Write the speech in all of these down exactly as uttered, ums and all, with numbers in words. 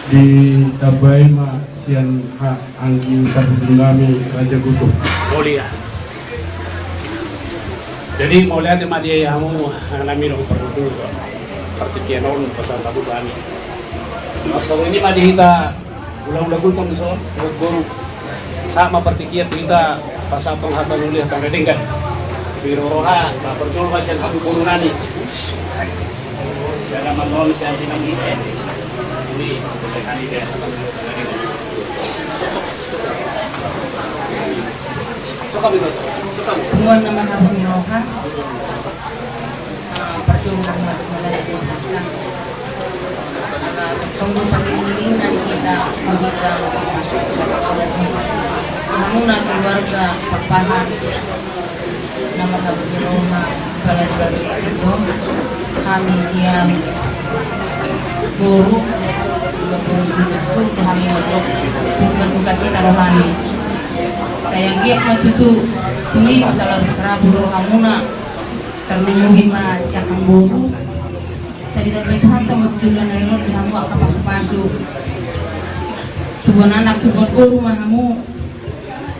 Ditambai ma sian haha anggi parhundul nami Raja Gutuk. Mauliate. Jadi mauliate ma di hamu anggi nami dohot parhundul partingkian on pasahat hamu tu hami. Songon i ma di hita hulahula Gutuk dison, boru. Sahat ma partingkian tu hita pasahat hata na uli hata na denggan. Di roha, na parjolo ma sian hamu boru nami. Sian amang nami sian inang nami. Uli, uli nami. Tunggu nama habu ni roha. Perjuangan untuk melalui kita. Tunggu perlindungan dari kita, kita masuk ke dalam. Hamuna keluarga Pakpahan. Nama habu ni roha, kepala keluarga itu. Hami sian boru, dua puluh tujuh, hami mardok. Bukan buka cita rohani. Sai anggiat ma tutu, tuli ma tala rabu rohamuna. Tarlumobi ma di angka boru. Sai ditambai Tuhanta ma tu joloan na ro on di hamu angka pasupasu. Tubuan anak tubuan boru ma hamu.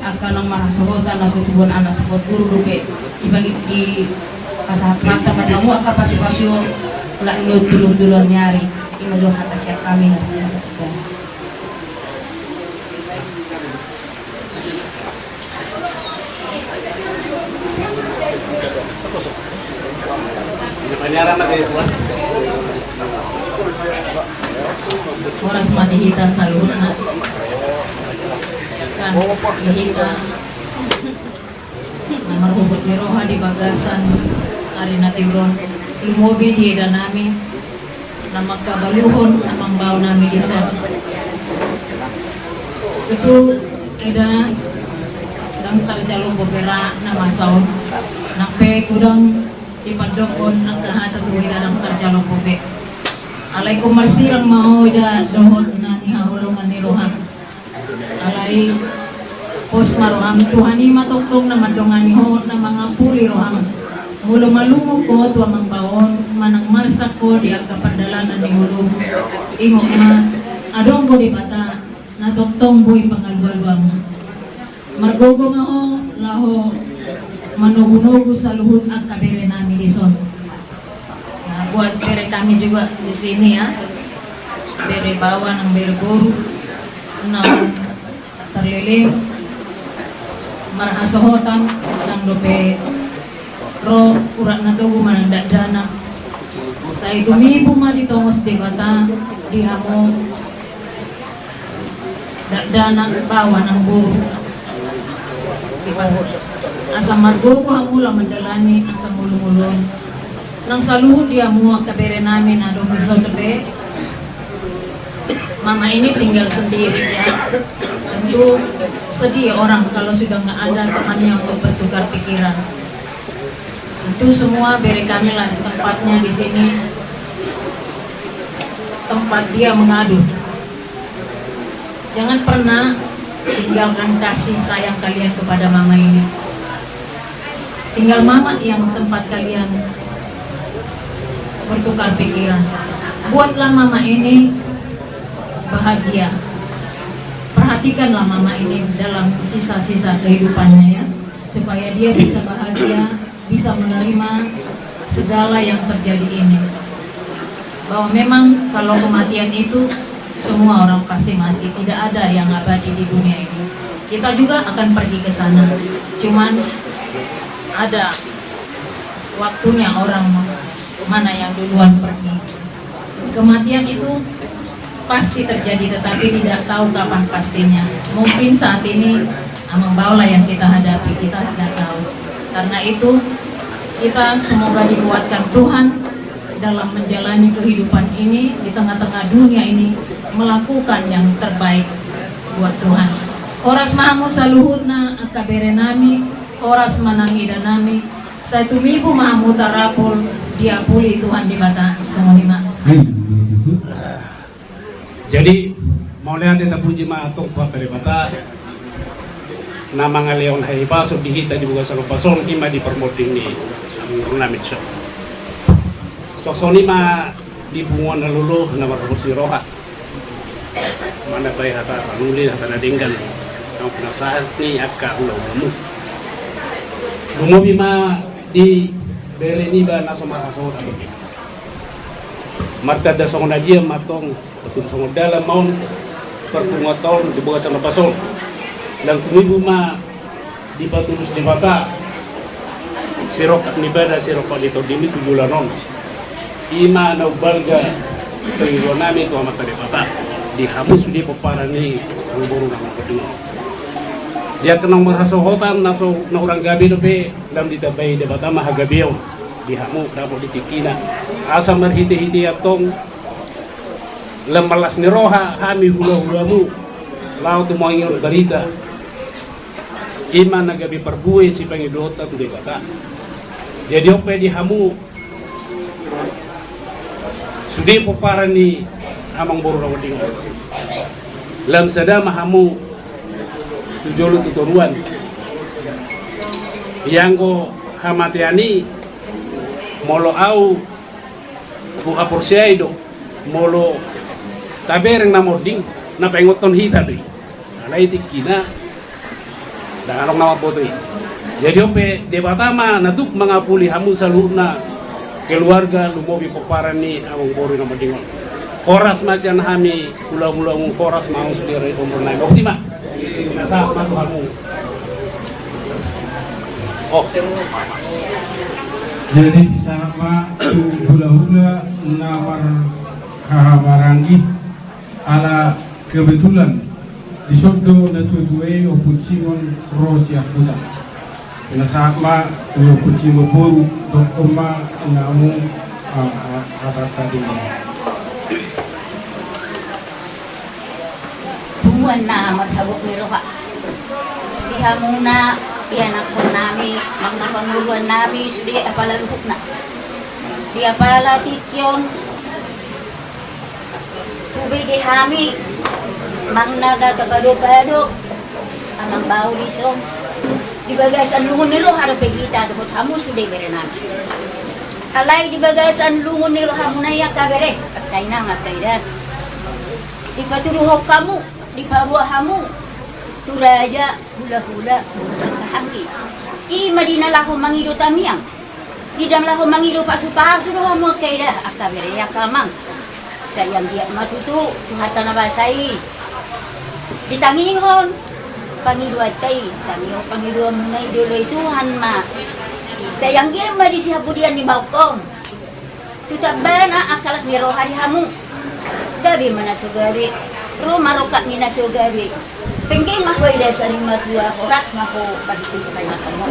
Angka naung marhasohotan na so tubuan anak tubuan boru dope. Dipasahat Tuhanta ma tu hamu angka pasupasu. Lak not tu joloan ni ari. I ma jolo hata sian hami. Horas ma di hita saluhutna. Kan di hita na marhobot ni roha di bagasan ari na tiur on, lumobi di eda nami na mangkabaluhon amangbaon nami dison. Tutu eda, ndang tarjalo bope ra na masa on, nang pe godang dipandokkon angka hata tu eda ndang tarjalo bope. Alai ingkon marsirang ma ho eda dohot na nihaholongan ni roham. Alai pos ma roham, Tuhan i ma tongtong na mandongani ho, na mangampuli roham. Molo malungun ho tu amangbaon manang marsak ho di angka pardalanan ni ngolum, ingot ma, adong do Debata na tongtong boi pangalualuanmu. Margogo ma ho laho manogunogu saluhut angka bere nami dison. Nah, buat bere kami juga di sini ya, bere baoa nang bere boru, naung tarleleng marhasohotan, ndang dope ro urat na togu manang dakdanak. Sai tumibu ma ditongos Debata di hamu dakdanak baoa nang boru. Asa margogo hamu laho mandalani angka ngolungolu on. Nang saluhut di hamu angka bere nami na adong dison dope. Mama ini tinggal sendiri ya. Tentu sedih orang kalau sudah nggak ada temannya untuk bertukar pikiran. Itu semua bere kami lah tempatnya di sini, tempat dia mengadu. Jangan pernah tinggalkan kasih sayang kalian kepada mama ini. Tinggal mama yang tempat kalian bertukar pikiran. Buatlah mama ini bahagia. Perhatikanlah mama ini dalam sisa-sisa kehidupannya ya, supaya dia bisa bahagia, bisa menerima segala yang terjadi ini. Bahwa memang kalau kematian itu semua orang pasti mati, tidak ada yang abadi di dunia ini. Kita juga akan pergi ke sana. Cuman ada waktunya orang mana yang duluan pergi. Kematian itu pasti terjadi, tetapi tidak tahu kapan pastinya. Mungkin saat ini amangbaon lah yang kita hadapi, kita tidak tahu. Karena itu, kita semoga dikuatkan Tuhan dalam menjalani kehidupan ini di tengah-tengah dunia ini, melakukan yang terbaik buat Tuhan. Horas ma hamu saluhutna angka bere nami, horas ma nang eda nami, sai tumibu ma hamu tarapul diapuli Tuhan Debata. Songon i ma. Jadi mauliate, tapuji ma antong Tuhanta Debata na mangalehon hahipason di hita di bagasan ombas on, i ma di parmonding ni amangboru nami dison. Songon i ma di punguan na lolo na marhobot ni roha. Manambai hata na uli, hata na denggan, na pinasahat ni angka hulahulamu. Lumobi ma di bere niba na so marhasohotan. Martanda songon na dia ma antong, patulus songon dalan ma on, parpunguanta on di bagasan ombas on. Lam tumibu ma dipatulus Debata sirongkap ni bada, sirongkap ni tondimi tu joloan on. I ma na umbalga pangidoannami tu Amanta Debata di hamu sude pomparan ni amangboru na marhite on. Di angka na marhasohotan na so, na hurang gabe dope, lam ditambai Debata ma hagabeon di hamu dapot di tingkina. Asa marhitehite antong lam marlas ni roha hami hulahulamu laho tumangihon barita. I ma na gabe parbue sipangidoonta tu Debata. Jadi on pe di hamu sude pomparan ni amangboru na marhite on, lam sada ma hamu tu jolo tu toruan. Ianggo hamatean i, molo au huhaporseai do, molo tabereng na monding, na paingothon hita do i. Alai tingkina ndang adong na mamboto i. Jadi on pe Debata ma na tuk mangapuli hamu saluhutna keluarga, lumobi pomparan ni amangboru na marhite on. Horas ma sian hami hulahulamu, horas ma hamu sude raja ni pomparan nami. Boti ma. Pinasahat ma tu hamu. Oh. Jadi sahat ma tu hulahula na marhahamaranggi. Ala kebetulan dison do natuatua i Ompu Simon ro sian huta. Pinasahat ma tu Ompu Simon boru, dokkon ma namu, ah, ah, hata tadi. Punguan na marhabot ni roha di hamuna ianakhon nami, manang na pangoluan nami sude apala luhutna. Di apala tingki on hubege hami manang na tapadopado amang bau dison. Di bagasan lungun ni roha dope hita dohot hamu sude bere nami. Alai di bagasan lungun ni rohamuna i angka bere, angka inang, angka ida, dipatuduhon hamu, dipaboa hamu tu raja, hulahula, angka hanggi. I ma di na laho mangido tangiang, di na laho mangido pasupasu do hamu angka ida, angka bere, angka amang. Sai anggiat ma tutu tu hata na basa i ditangihon pangidoanta i, tangihon pangidoanmuna i, dioloi Tuhan ma. Sai anggiat ma disi hapudian ni baonkon tu tambana angka las ni roha di hamu. Gabe ma na so gabe, ro ma rongkap ni na so gabe. Penggeng ma ho i dasari matua, horas ma ho padi tu kena kamu.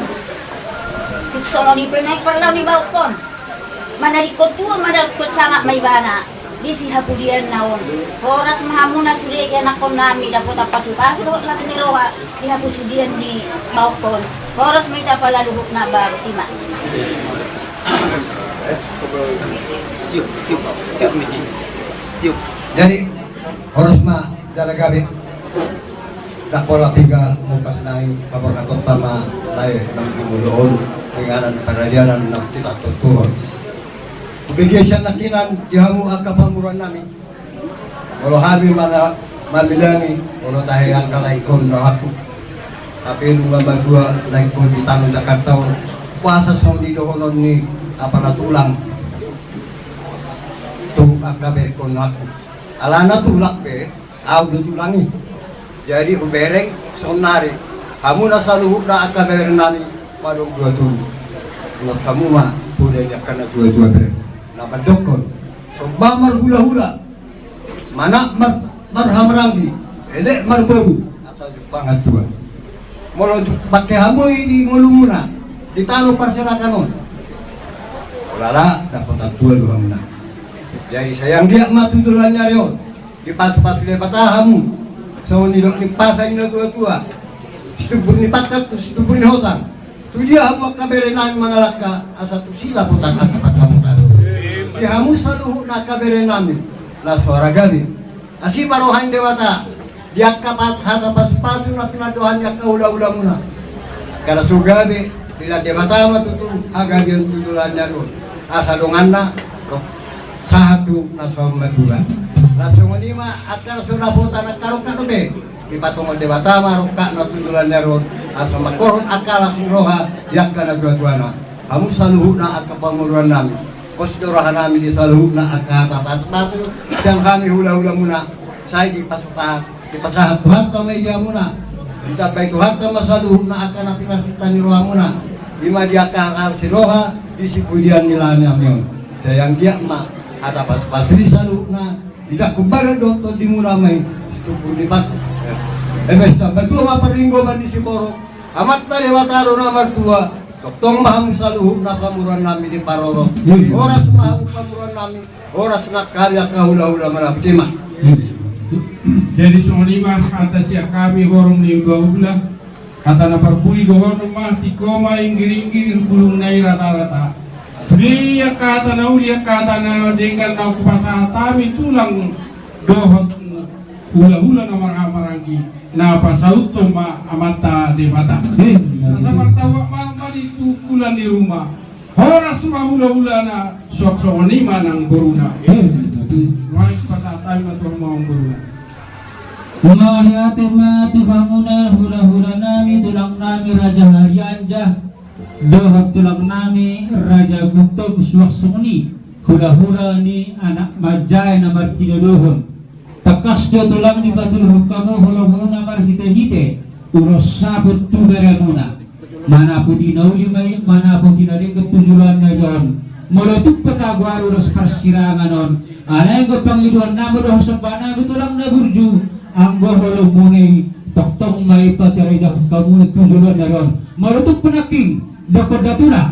Tuk songon i pe naeng parlao ni baonkon. Manadingkon tua, manadingkon sangap ma ibana di sihapudianna on. Horas ma hamuna sude ianakhon nami, dapotan pasupasu dohot las ni roha di hapusudian ni baonkon. Horas ma hita pala luhutna baru tima. Tiup, tiup, tiup, tiup. Jadi horas ma jala gabe. Ndang pola piga mungkas nai, paborhatonta ma lae nang di molo on, inganan paradianan nang titah tortuhon. Hubege sian nangkinan di hamu angka pamoruan nami. Molo hami manga-, mamilangi, molo tahe angka laengkon rohangku. Hape nunga madua laengkon di tano Jakarta on. Puasa songon di dohonon ni apala tulang tu angka berekkon rohangku. Alana tulang pe, au do tulang i. Jadi hubereng saonari, hamu na saluhutna angka bere nami, madung dua tolu. Ngot hamu ma poda ni angka na dua dua bere. Na mandokkon, somba marhulahula, manat mar-, marhamaranggi, elek marboru, asa jumpang antua. Molo bangke hamu i di ngolumuna, di tano parserakan on, ulala, dapotan tua do hamuna. Jadi sai anggiat ma tu joloan ni ari on dipasupasu Debata hamu, songon nidok ni pasa ni na tuatua, situmbur ni pantat tu situmbur ni hotang. Tudia hamu angka bere nami mangalangka, asa tusi dapotan angka pansamotan. Di hamu saluhutna angka bere nami na so ragam i, asi ma roha ni Debata di angka pa-, hata pasupasu na pinandohan ni angka hulahulamuna. Kada so gabe, dilan Debata ma tutu hagabeon tu joloan ni ari on. Asa donganna, roh, sahat tu na so madua. Laos songon i ma angka na so dapotan angka rongkap dope. Dipatongon Debata ma rongkapna tu joloan ni ari on, asa mangkorhon angka las ni roha di angka natuatuana. Hamu saluhutna angka pamoruonnami, pos do rohanami di saluhutna angka hata pasupasu sian hami hulahulamuna. Sai dipasahat, dipasahat Tuhanta ma i di hamuna. Ditambai Tuhanta ma saluhutna angka na pinasinta ni rohamuna, i ma di angka las ni roha di sipudian ni lae nami on. Sai anggiat ma hata pasupasu i saluhutna dijangkon badan dohot tondimuna ma i situtu di pat. Eme, sitambatua ma parlinggoman ni siborok, Amanta Debata do na martua. Tongtong ma hamu saluhutna pamoruonnami diparorot. Horas ma hamu pamoruonnami, horas nangkin angka hulahula, mauliate ma. Jadi songon i ma hata sian hami horong ni hulahula. Hata na parpudi dohonon ma: Tingko ma inggiringgir, bulungna i ratarata. Sude angka hata na uli, angka hata na denggan na hupasahat hami tulang dohot hulahula na marhahamaranggi, na pasauthon ma Amanta Debata. Asa martauak ma di tungkulan ni ruma. Horas ma hulahulana, suang songon i ma nang boruna. Nuaeng pasahat hami ma tu hamu amang boruna. Mauliate ma tu hamuna hulahulanami, tulangnami Raja Harianja dohot tulangnami Raja Guttom, suang songon i hulahula ni anak manjae na martinodohon. Tangkas do tulang dipatuduhon hamu holomuna marhitehite ulos saput tu beremuna. Manapoti na uli ma i, manapoti na denggan tu joloan ni ari on. Molo tung pe tagoari ulos parsirangan on, alai anggo pangidoannami dohot sombanami tulang na burju, anggo holomuna i tongtong ma i pataridahan hamu tu joloan ni ari on. Molo tung pe nangkin dapot da tulang,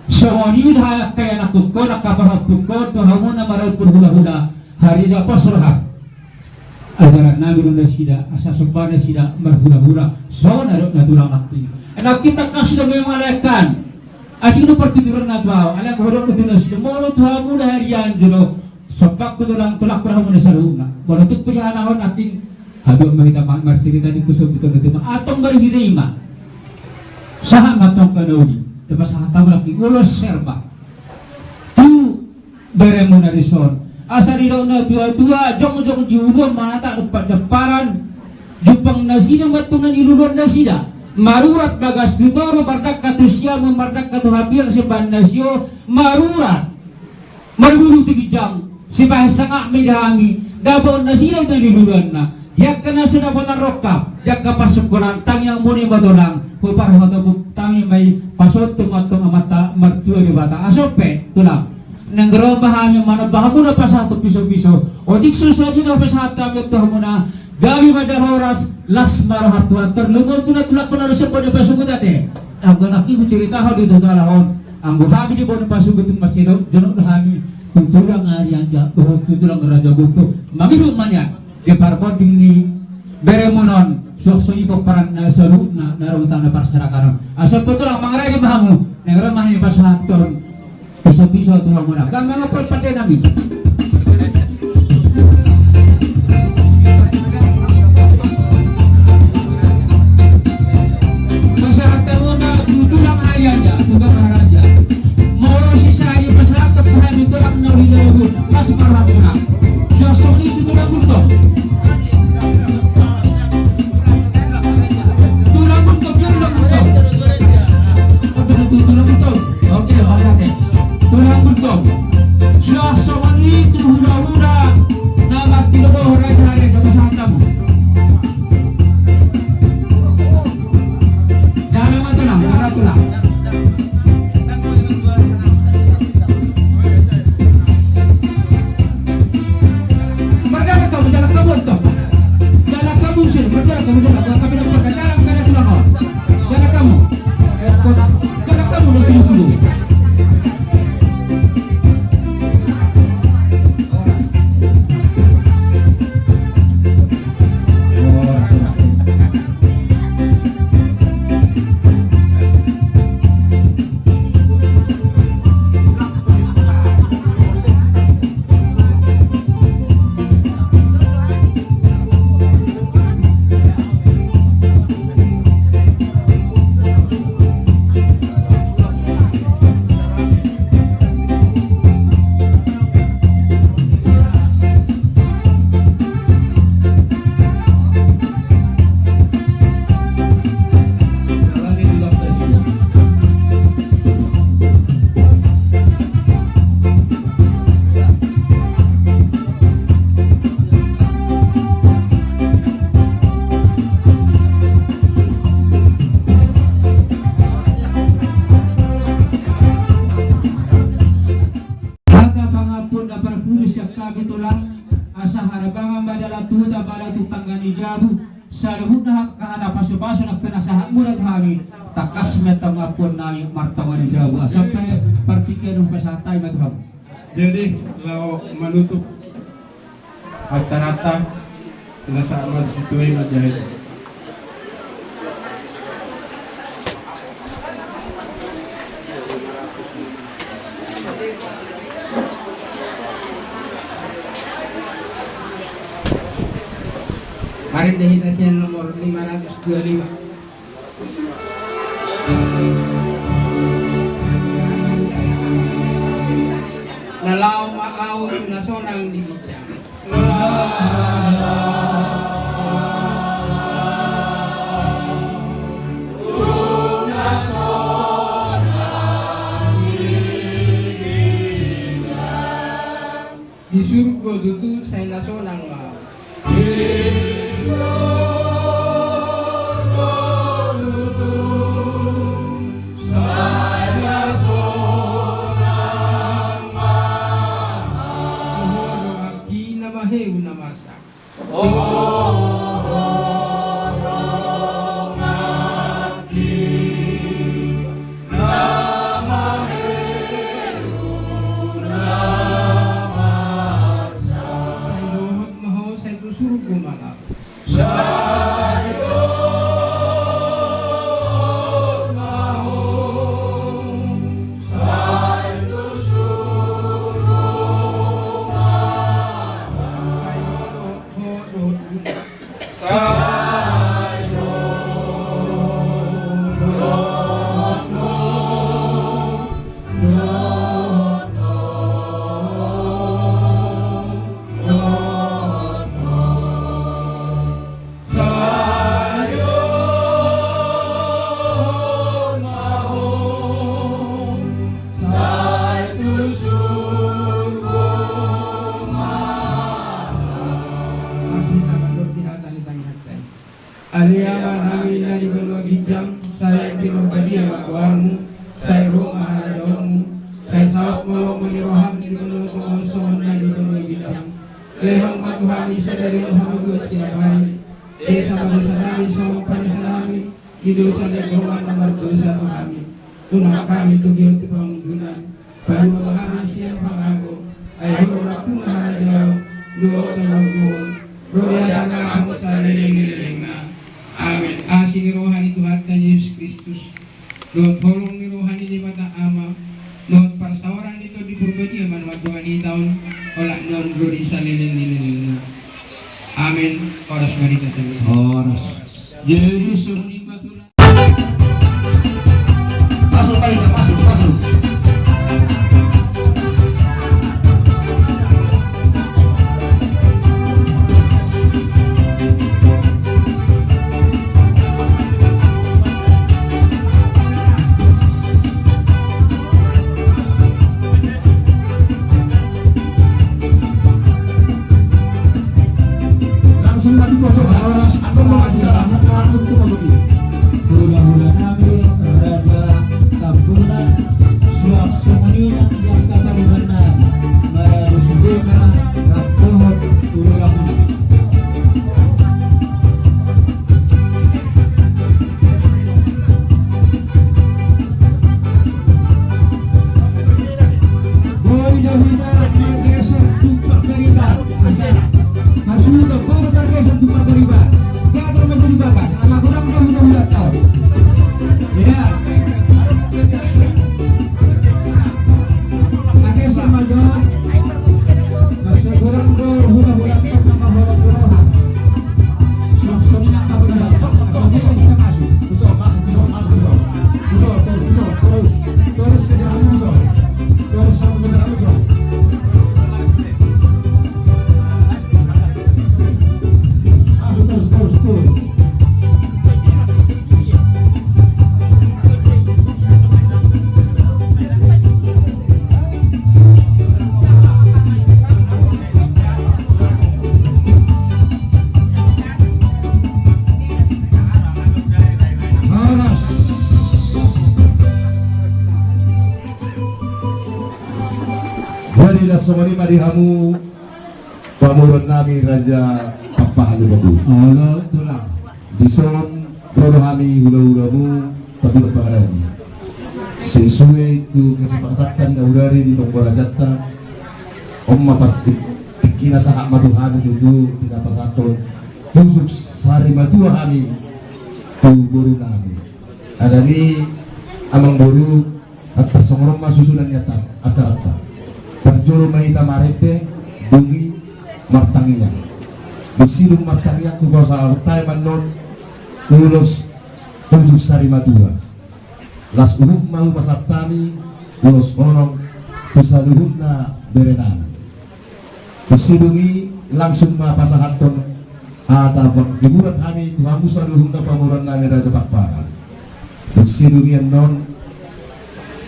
songon i do angka ianakkon, angka pahompungkon tu hamuna marhulahula. Harianja pos roham. Ajarannami do nasida, asa somba nasida marhulahula. Songon na dok na tulang nangkin. Nangkin tangkas do memang alai kan. Asing do partituran na tu ahu. Alai anggo hudok do tu nasida. Molo tu hamu na Harianja do, sombangku tulang, tulangku do hamuna saluhutna. Molo tung pe dihalahon nangkin. Haduan ma hita ma-, marcarita di kuso buton na tema. Antong marhite i ma. Sahat ma antong angka na uli. Dipasahat hamu nangkin ulos serba tu beremuna dison. Asa didok natuatua, jongjong di uluan manatak dompak jamparan. Jumpang nasida ma antong na niluluan nasida. Marurat bagas tu toru, mardangka tu siamun, mardangka tu hambirang sian bahen na sio. Marurat marbulu tu ginjang, sibahen sangap ma i di hami. Dapotan nasida na niluluanna. Di angka na so dapotan rongkap, di angka parsingkolaan, tangiang muna i ma tulang, huparhata tangi ma i, pasauthon ma antong Amanta Martua Debata. Asa on pe tulang, naeng ro ma hami manomba hamuna pasahathon pisopiso. Otik so sadia na hupasahat hami tu hamuna, gabe ma jala horas, las ma roha tu Tuhan. Tarlumobi tu na tulangkon na ro sian Bona Pasugot ate. Anggo nangkin hucaritahon di tu joloan on, anggo hami di Bona Pasugot tung marsida jonok do hami tu tulang Harianja dohot tu tulang Raja Guttom. Mangihut ma nian di parbonding ni beremuna on, suang songon i pomparan na saluhutna na ro tu tano parserakan on. Asa on pe tulang, mangarade ma hamu, naeng ro ma hami pasahathon pisopiso tu hamuna. Dang manopol pande nami. Pasahat hamuna tu tulang Harianja, tu tulang Harianja. Molo sisada pasahat tu hami tulang na uli na luhut, pas ma rohamuna. Suang songon i tu tulang Guttom. Tulang Guttom, tulang Guttom. Oke, tulang Guttom. Oke, mauliate. Tulang Guttom. Suang songon i tu hulahula na martinodohon Raja Harianja, pasahat hamu. Jala ma tulang, jala tulang. Mardalan hamu, jalan hamu antong. Jalan hamu, sir, mardalan hamu, jalan hamu, jalan hamu, jalan hamu, jalan hamu. Jalan hamu. Eh, jalan hamu, jalan hamu. Saluhutna angka hata pasupasu na pinasahatmuna tu hami, tangkas ma antong ampuonnami martonga di jabu, asa pe partingkian pasahat hami ma tu hamu. Jadi, laho manutup acaranta, sinasahat ma tu situai ma jahe. Marende hita sian nomor lima ratus dua lima. Na laho ma ahu tu na sonang di ginjang. Di surgo tutu sai na sonang ma. Di surgo tutu sai na sonang ma. Di ho donganki na maheu na marsak. Sai dohot ma ho, sai tu surgo ma ho. Sai dohot ma ho, sai tu surgo ma ho. Sai dohot ho, dohot ho. Ale Amanami na di banua ginjang, sai pinarbadia ma goarmu, sai ro ma harajaonmu, sai saut ma lomo ni roham di banua tonga on songon na di banua ginjang. Lehon ma tu hami sadari on hamagoan siapari, sesa ma dosanami songon panesanami di dosa ni angka na mardosa tu hami. Unang hami togihon tu pangunjunan, palua ma hami sian pangago, ai Ho do nampuna harajaon dohot hagogoon, ro di hasangapon saleleng ni lelengna. Amen. Asi ni roha ni Tuhanta Jesus Kristus, dohot holong ni roha ni Debata Ama, dohot parsaoran ni Tondi Parbadia ma na mamboan hita on, olat ni on ro di saleleng ni lelengna. Amen. Horas ma di hita saluhutna. Horas. Jadi songon i ma tulang. Masuk, Pak Ida, masuk, masuk. Langsung maju pojok. Langsung ke pojok ini. Hula-hula nami, Raja Tambunan, suang sumuni nang di angka pariban nami, maradu sudena, rap dohot hula-hula. Boi do hita margeser tu pagariban. Hasuhuton, boi do margeser tu pagariban. Geser ma jo di bagas, ala godang do hula-hula tau. Ia. Margeser ma jo. Asa godang do hula-hula tau, na maholong tu roha. Horas. Jadi, laos songon i ma di hamu pamoruon nami Raja Tampahan Lima Puluh. Olo, tulang. Dison ro do hami hulahulamu, Tambunan Pangaraji. Sesuai tu kesepakatan na hudari di tonggo rajanta, on ma pasti tingkina sahat ma tu hami tutu, di na pasahathon tujung sari matua hami tu boru nami. Alani, amang boru, antar songon on ma susunan ni acaranta. Parjolo ma hita marende, dung i martangiang. Dung sidung martangiang, hupasahat hami annon ulos tujung sari matua. Las uhum ma hupasahat hami ulos holong tu saluhutna bere nami. Dung sidung i langsung ma pasahathon hata panghiburan hami tu hamu saluhutna pamoruon nami Raja Pakpahan. Dung sidung i annon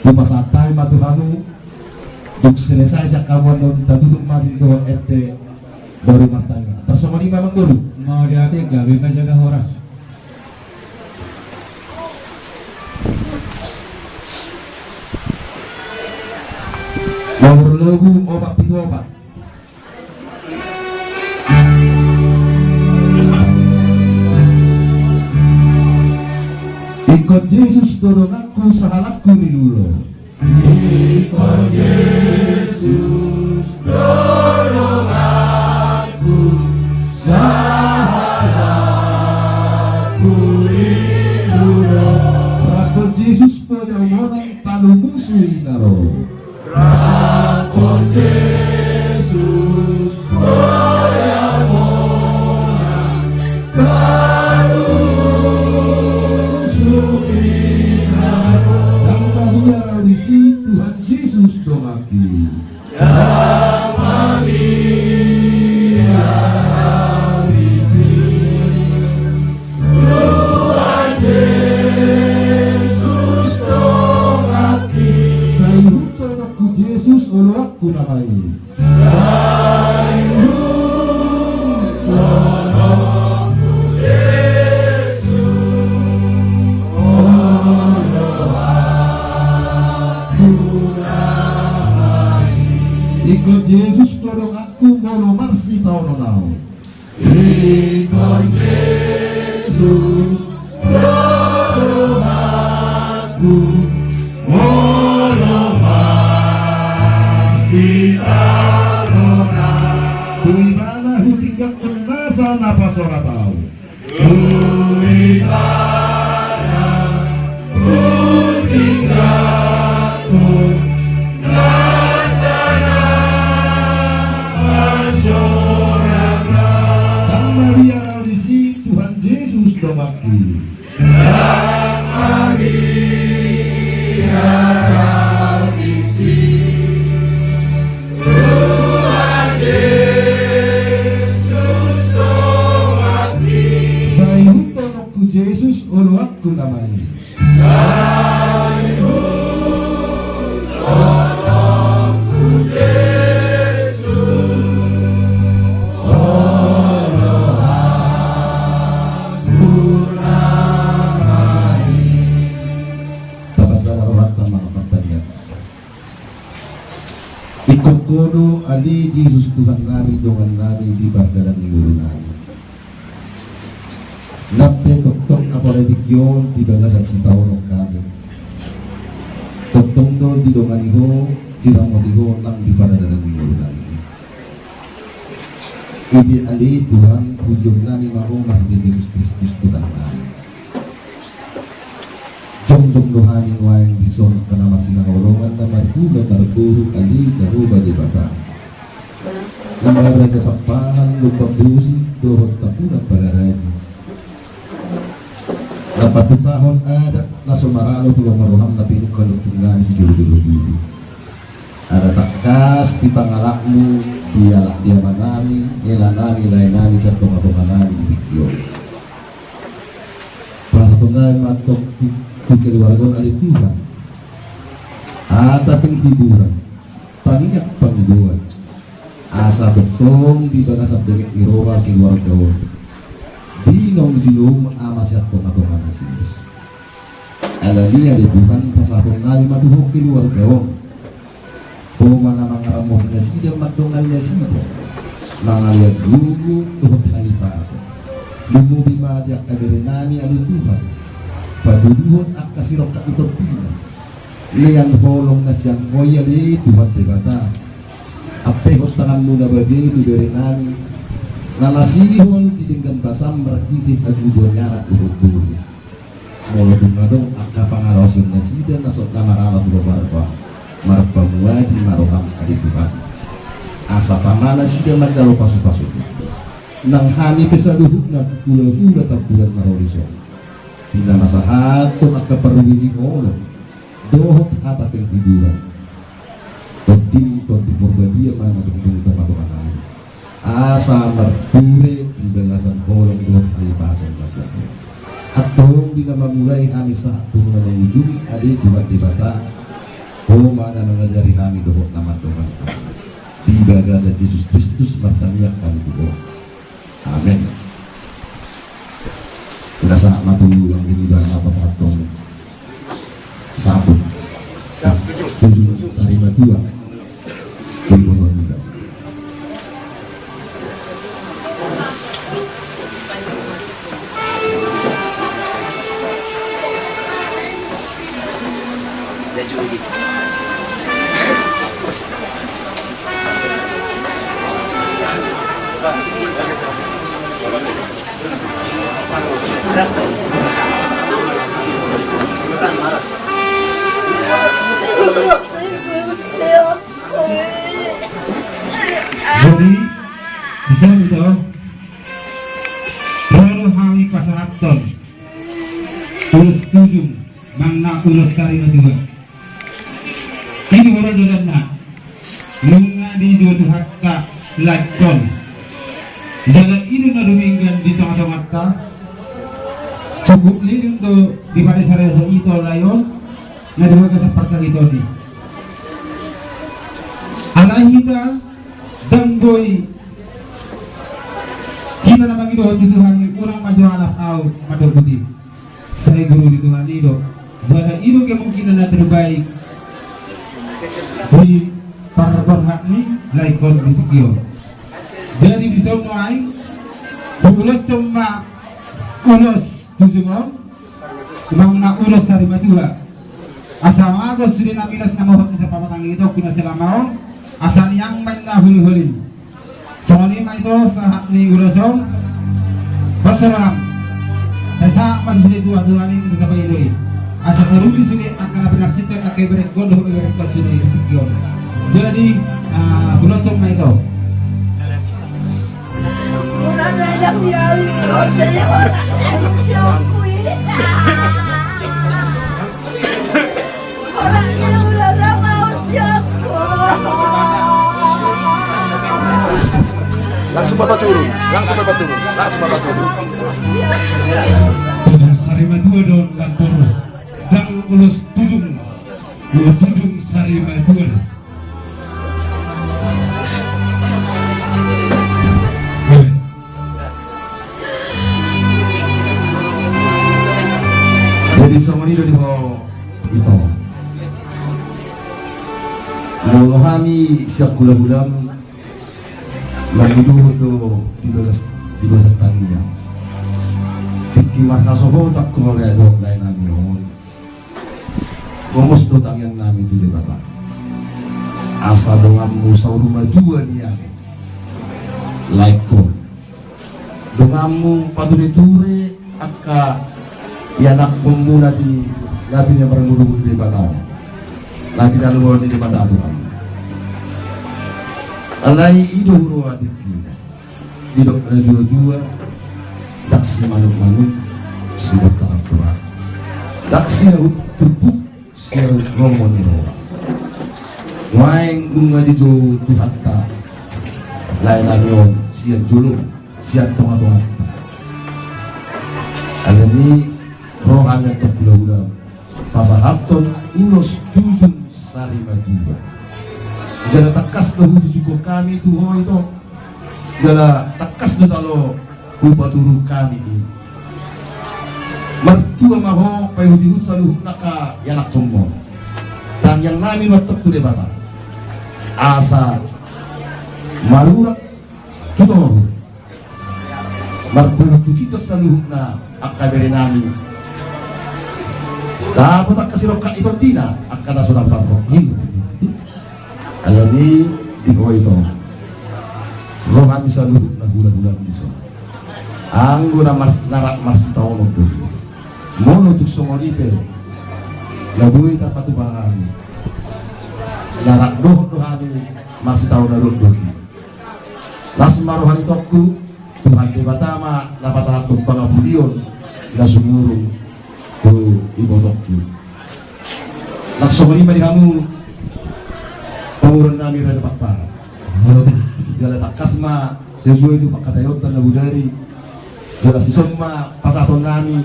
hupasahat hami ma tu hamu. Dung selesai sian hamu annon, tatutup ma di dohot ende baru martangiang. Tarsongon i ma, amang boru. Mauliate, gabe ma, jaga horas. Nomor logu opat pitu opat. Ingkon Jesus do donganku, sahalakku ni lolo. Ingkon Jesus do donganku, sahalakku ni lolo. Rap dohot Jesus do jaomonang, talu musu i na ro. Rap dohot Jesus do jaomonang, talu musu i na ro. Ndang mabiar au disi, Tuhan Jesus donganki. Ndang mabiar au disi, Tuhan Jesus donganki. Sai ihuthon nokku Jesus, oloanku nama i. Sai ihuthon nokku Jesus, oloanku nama i. Ingkon Jesus do donganku, molo marsitaonon au. Ingkon Jesus do donganku, molo marsitaonon au. Tu Ibana hutinggalhon nasa na pasolat au. Tu Ibana hutinggalhon nasa na pasolat au. Ndang mabiar au disi, Tuhan Jesus donganki. Ndang mabiar au disi, Tuhan Jesus donganki. Sai ihuthon nokku Jesus, oloanku nama i. Sai ihuthon nokku Jesus, oloanku nama i. Tapasada rohanta ma martangiang. Ingkon Ho do ale Jesus Tuhan nami, dongan nami di pardalanan ni ngolu nami. Nang pe tongtong apala tingki on di bagasan sitaonon hami, tongtong do didongani Ho, diramoti Ho nang di pardalanan ni ngolu nami. Ipe ale Tuhan, pujionami ma Ho marhite Jesus Kristus Tuhan nami. Jongjong do hami nuaeng dison angka na masihaholongan na marhula marboru ale Jahowa Debata, na marraja Pakpahan, Lumban Bosi dohot Tambunan Pangaraji, na patupahon adat na so maralo tu lomo ni roham na pinungka lungkung nami sijolojolo dulu. Ala tangkas di pangalapmu dialap di amanami, helanami, laenami sian tongatonganami di tingki on. Pasahaton nami ma antong tu, tu keluarga on ale Tuhan hata penghiburan, tangiang pangidoan, asa tongtong di bagasan benget ni roha keluarga on, di naung jinoumu Ama sian tongatonga nasida. Alani i ale Tuhan, pasahaton nami ma tu Ho keluarga on. Ho ma na mangaramoti nasida, mandongani nasida, mangalean gogo dohot hahipason. Lumobi ma di angka bere nami ale Tuhan, patuduhon angka sirongkap ni tondina. Lean holong na sian Ho i ale Tuhan Debata. Ampehon tanganmu na badia i tu bere nami, na masihol di denggan basam marhite haguguan ni anak dohot boru. Molo tung adong angka pangalaosion nasida na so na marala tu lomarba, marpamuati ma roham ale Tuhan. Asa tama nasida manjalo pasupasu. Nang hami pe saluhutna hulahula Tambulan Maroliso, di na masahathon angka paruli ni holong dohot hata penghiburan. Tondi, Tondi Purbadia ma na tung tung tung tung tung. Asa marture di bagasan holong dohot hahipason na sian Ho. Antong di na mamulai hami sahat tu na mangujungi ale Tuhan Debata, Ho ma na mangajari hami dohot na mandongani hami. Di bagasan Jesus Kristus martangiang hami tu Ho. Amen. Ina sahat ma tu anggi ni bana pasahathon saput. Tujung sari matua. Tujung matua. Jadi, bisa ito, ro do hami pasahathon ulos tujung manang na ulos sari matua. I do ro dohononna, nunga dijou Tuhanta laengkon. Jala i do na dumenggan di tongatonganta. Cukup leleng do dipasahat ito lae on, na di bagasan parsahiton i. Alai hita ndang boi hita na mangidohon tu Tuhan i, unang manjou alap ahu mandok buti. Sai guru ni Tuhan i do. Jala i do kemungkinan na terbaik di parborhat ni laengkon di tingki on. Jadi dison nuaeng huuloshon ma ulos tujung on manang na ulos sari matua. Asa mago sude na milas na mohop ni sapamatang i do, pina selama on, asa niang ma inna holi-holi. Songon i ma ito sahat ni ulos on. Bos songon on. Sai sahat ma sude tua-tua ni tetap i do i. Asa taruli sude angka na pinarsinta angka iberengkon dohot iberengkon sude i. Jadi, ah, ulos on ma ito. Langsung bapak turun, langsung bapak turun, langsung bapak turun. Tujung sari matua do, langsung. Ndang ulos tujung, ulos tujung sari matua do. Jadi songon i do di ho ito. Molo hami sian hulahulam mangidohon do di bagas, di bagasan tangiang. Tingki marhasohotan ho lae dohot lae nami on. Gomos do tangiang nami tu Debata. Asa donganmu saur matua nian laengkon. Donganmu pature-ture angka ianakkonmuna di na pinamarmudumuni Debata on. Na pinaluaon ni Debata Tuhan. Alai i do huroha tingkina. Didok na dua-dua, ndang simanuk-manuk, siborhat-borhat. Ndang siahut pupuk, siahut romo ni roha. Nuaeng nunga dijou Tuhanta lae nami on sian jolo, sian tonga-tonganta. Alani i ro hami antong hulahulam pasahathon ulos tujung sari matua. Jala tangkas do hujujunghon hami tu ho ito. Jala tangkas do jalo hupaturuhon hami i. Martua ma ho paihut-ihut saluhutna angka ianakkonmon. Tangiang nami ma antong tu Debata asa marurat tu toru. Marpungu tu hita saluhutna angka bere nami. Dapot angka sirongkap ni tondina angka na so na parrongkap. Alani di ho ito. Roha ni saluhutna hulahula ni son. Anggo na mars-, na rap marsitaonon do. Molo tung songon i pe na boi tapatupa hami. Na rap dohot do hami marsitaonon do. Las ma roha ni tongku, Tuhan Debata ma na pasahathon pangapudion na sumurung tu ibotongku. Las songon i ma di hamu pamoruon nami Raja Pakpahan. Jala tangkas ma sesuai tu pangkataionta na bodari. Jala dison ma pasahaton nami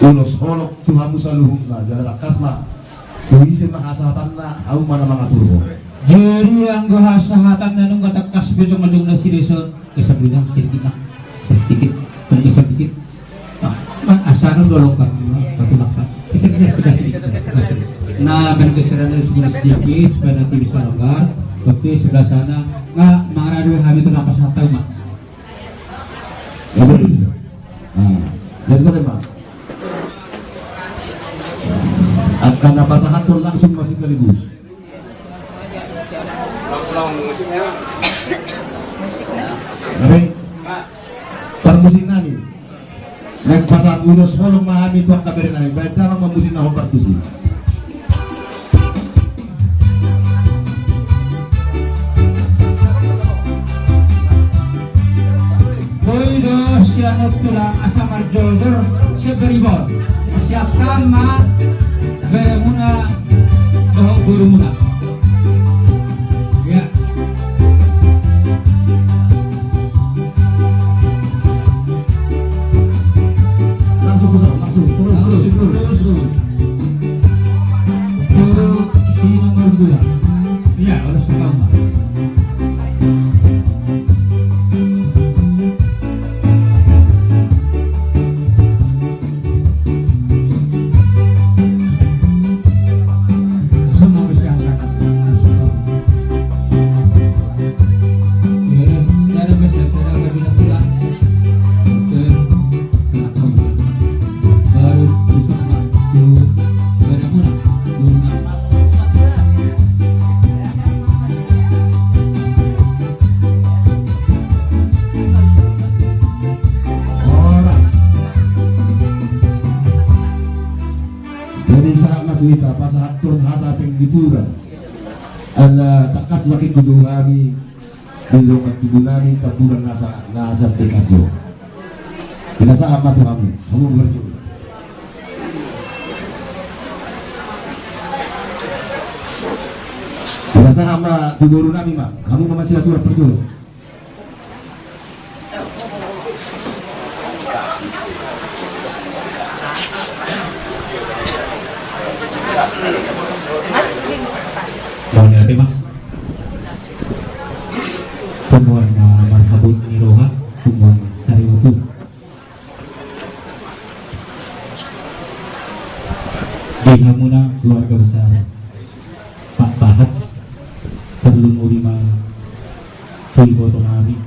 ulos holong tu hamu saluhutna, jala tangkas ma tu ise ma hasahatanna, hamu ma na mangaturhon. Jadi anggo hasahatanna nunga tangkas be jongjong nasida dison, kesampingan sedikit ma, sedikit, sedikit. Ah, ma, asa na dolok kan, tapi makan. Bisa, bisa, bisa, bisa, bisa. Nah, kan keserangan sudah sedikit, supaya nanti bisa longgar. Oke, sebelah sana. Nggak, maradu hami tu na pasahat ma. Jadi, ah, jadi tadi, Pak. Angka na pasahathon langsung ma sekaligus. Oke. Parmusik nami. Naeng pasahat ulos holong ma hami tu angka bere nami. Baen damang ma musik na hombar tusi. Boi do sian on tulang asa marjojor sian Baribaon. Siapkan ma beremuna dohot gurumuna. Ya. Langsung ke sana, langsung. Terus, terus, terus, terus. Terus, si nomor dua. Iya, harus sama. Horas. Jadi sahat ma tu hita pasahathon hata penghiburan. Ala tangkas ma hujou hami di dongan tubu nami Tambunan na sa, na sa aplikasi. Pinasahat ma tu hamu, hamu berjumpa. Pinasahat ma tu boru nami ma, hamu ma masih aturan perjolo. Mauliate ma. Punguan na marhabot ni roha, punguan sariutu. Di hamuna keluarga besar Pakpahan, tarlumobi ma tu iboto nami,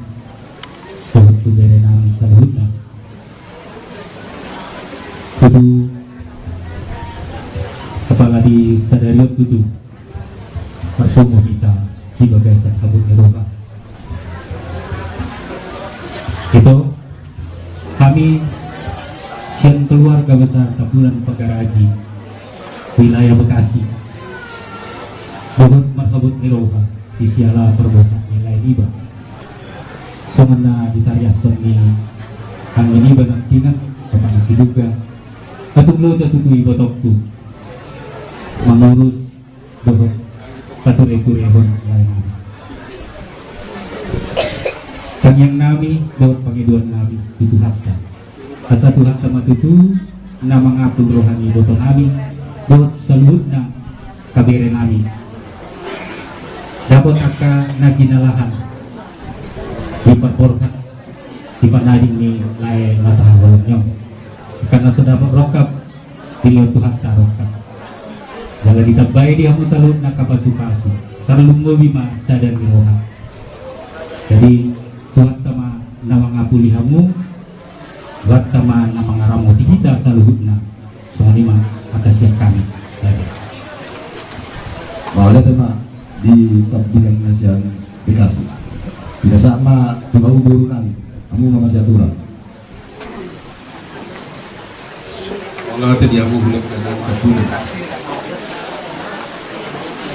dohot tu bere nami saluhutna. Tutu, apala di sadari on tutu, marpungu hita di bagasan habot ni roha. Ito, hami sian keluarga besar Tambunan Pagaraji, wilayah Bekasi, dohot marhabot ni roha di siala parboruon ni lae niba. Songon na ditariashon ni anggi niba nangkiningan, Bapak Siduga, atung loja tutu ibotongku mangurus dohot patureturehon lae nami. Tangiang nami dohot pangidoan nami di Tuhanta. Asa Tuhanta ma tutu na mangapul roha ni iboto nami dohot saluhutna angka bere nami. Dapot angka na jinalahan di parborhat di panading ni lae na tahaholongi on. Angka na so dapot rongkap dilehon Tuhanta rongkap. Jala ditambai di hamu saluhutna angka pasupasu, tarlumobi ma sada ni roha. Jadi Tuhanta ma Na mangapuli hamu, Tuhanta ma na mangaramoti hita saluhutna. Songon i ma angka sian hami. Mauliate ma di Tambunan na sian Bekasi. Pinasahat ma tu hamu boru nami, hamu ma masiaturan. Mauliate di hamu hulahula nami Tambunan.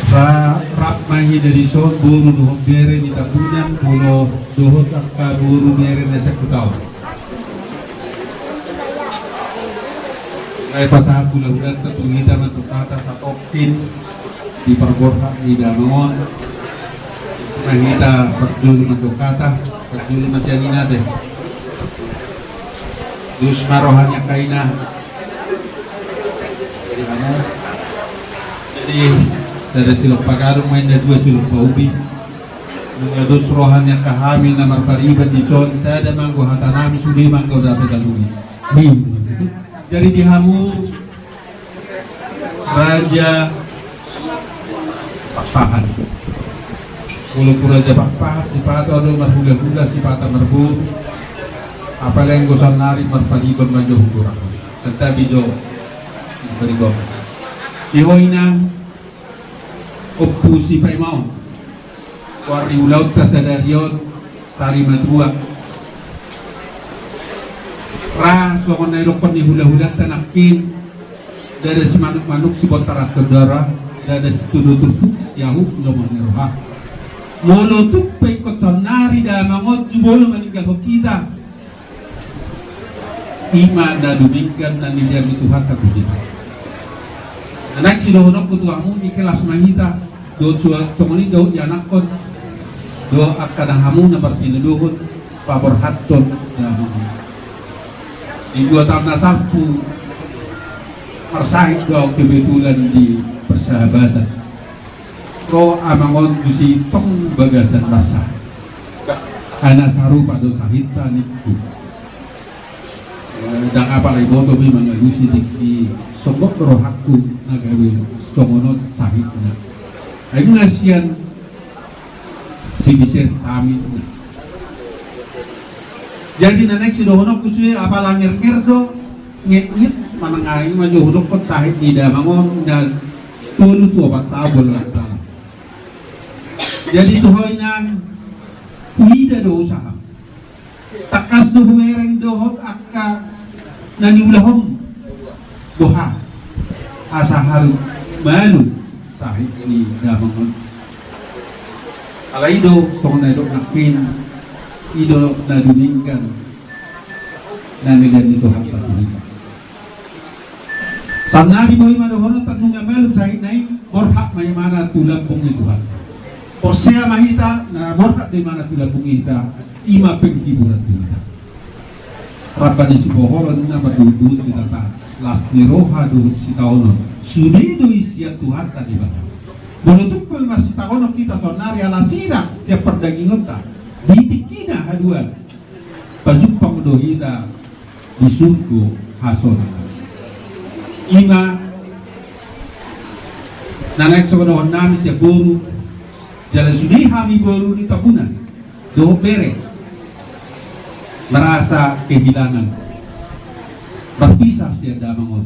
Ra-, rap ma hita dison boru dohot bere ni Tambunan, molo dohot angka boru bere na sian Kutaon. Nunga dipasahat hulahulanta tu hita mandok hata satongkin di parborhat ni damang on. Isi ma hita parjolo mandok hata, parjolo ma sian ina te. Dos ma roha ni angka ina. Jadi, sada silop pagadong ma inna, dua silop paubi. Nunga dos roha ni angka hami na marpariban dison, sada ma anggo hatanami, sude ma anggo dapotanami. Jadi di hamu Raja Pakpahan. Molo tu Raja Pakpahan, sipata do marhulahula, sipata marboru. Apalagi anggo saonnari marpariban ma jo hudurang. Tetapi jo marpariban. Di ho ina, Ompu Sipaimaon. Goar ni ulaonta sadari on, sari matua. Ra songon na didokkon ni hulahulanta nangkin, ndada simanuk-manuk sibontar antong dara, ndada situdu turpuk siahu lomo ni roha. Molo tung pe ingkon saonnari damang on jumolo maninggalhon hita, i ma na dumenggan na nilehon ni Tuhanta tu hita. Na naeng sidohononku tu hamu, ingkon las ma hita dohot sua-, songon i dohot ianakhon dohot angka na hamu na martinodohon paborhathon damang on. Di dua taon na salpu marsahit do ahu kebetulan di persahabatan. Ro amang on disi tong bagasan marsahit. Ai na sarupa do sahitna ningku. Eh, ndang apala diboto be mangalusi tingki songgop rohangku na gabe songon on sahitna. Ai nunga sian sibisen hami. Jadi na naeng sidohononku sude apala ngernger do, ngetnget manang ai ma jo hudokkon sahit ni damang on na tolu tu opat taon molo ndang salah. Jadi tu ho inang, huida do usaha. Tangkas do hubereng dohot angka na niulahon. Boha? Asa haru malum sahit ni damang on. Alai i do songon na didok nangkin, i do na dumenggan na nilehon ni Tuhanta tu hita. Saonnari boi ma dohononta nunga malum sahitna i, borhat ma imana tu lambung ni Tuhan. Porsea ma hita na borhat do imana tu lambung ni hita, i ma penghiburan tu hita. Rap ma di sipoholon na marduhutduhut hita, las ni roha dohot sitaonon. Sude do i sian Tuhanta Debata. Molo tung pe marsitaonon hita saonnari ala sirang sian pardagingonta, di tingkina haduan pajumpang do hita di surgo hasonangan. I ma na naeng sidohononnami sian boru, jala sude hami boru ni Tambunan dohot bere merasa kehilangan, marpisah sian damang on.